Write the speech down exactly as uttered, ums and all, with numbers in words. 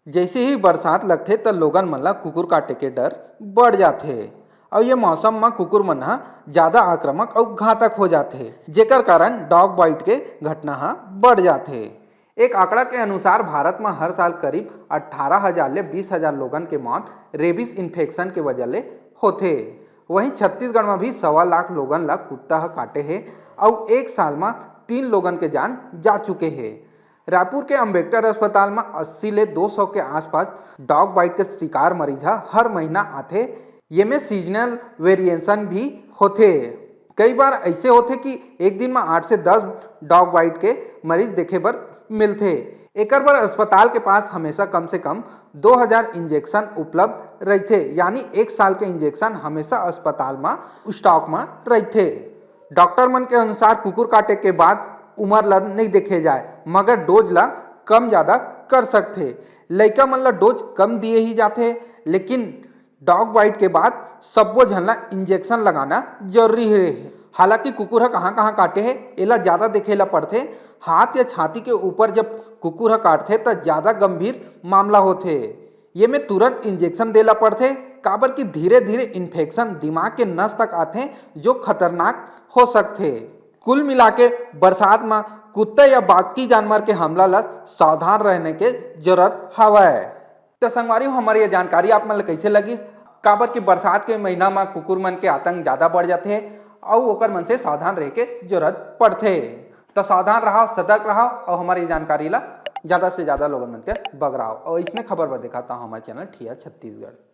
जैसे ही बरसात लगथे, त लोगन मन ला कुकुर काटे के डर बढ़ जाथे। अउ ये मौसम म कुकुर मन ह ज्यादा आक्रामक अउ घातक हो जाथे, जेकर कारण डॉग बाइट के घटना ह बढ़ जाथे। एक आंकड़ा के अनुसार, भारत म हर साल करीब अठारह हजार ले बीस हजार लोगन के मौत रेबीज इन्फेक्शन के वजह ले होथे। वहीं छत्तीसगढ़ म भी सवा लाख लोगन ला कुत्ता ह काटे हे, अउ एक साल म तीन लोगन के जान जा चुके हे। रायपुर के अंबेडकर अस्पताल म अस्सी ले दो सौ के आसपास डॉग बाइट के शिकार मरीज ह हर महीना आथे। ये में सीजनल वेरिएशन भी होथे। कई बार ऐसे होथे कि एक दिन म आठ से दस डॉग बाइट के मरीज देखे बर मिलथे। एकर बर अस्पताल के पास हमेशा कम से कम दो हजार इंजेक्शन उपलब्ध रहिथे, यानी एक साल के इंजेक्शन हमेशा अस्पताल म स्टॉक म रहिथे। डॉक्टर मन के अनुसार, कुकुर काटे के बाद उम्र ल नइ देखे जाए, मगर डोज ल कम ज्यादा कर सकथे। लइका मन ल डोज कम दिए ही जाथे, लेकिन डॉग बाइट के बाद सब्बो झन ला इंजेक्शन लगाना जरूरी हे। हालांकि कुकुर ह कहाँ-कहाँ काटे हे, एला ज्यादा देखे ला पड़थे। हाथ या छाती के ऊपर जब कुकुर ह काटथे, त ज्यादा गंभीर मामला होथे। ये में तुरंत इंजेक्शन देला पड़थे, काबर कि धीरे-धीरे इन्फेक्शन दिमाग के नस तक आथे, जो खतरनाक हो सकथे। कुल मिला के बरसात म कुत्ता या बाकी जानवर के हमला ला सावधान रहने के जरूरत हवय। त संगवारी हो, हमर ये जानकारी आप मन ल कइसे लगिस? काबर कि बरसात के महीना म कुकुर मन के आतंक ज्यादा बढ़ जाथे, अउ ओकर मन से सावधान रहे के जरूरत पड़थे। त सावधान रहो, सतर्क रहो, अउ हमर ये जानकारी ला ज्यादा से ज्यादा लोगन मन के बगराओ। अउ इसने खबर बर देखा था हमारे चैनल ठिया छत्तीसगढ़।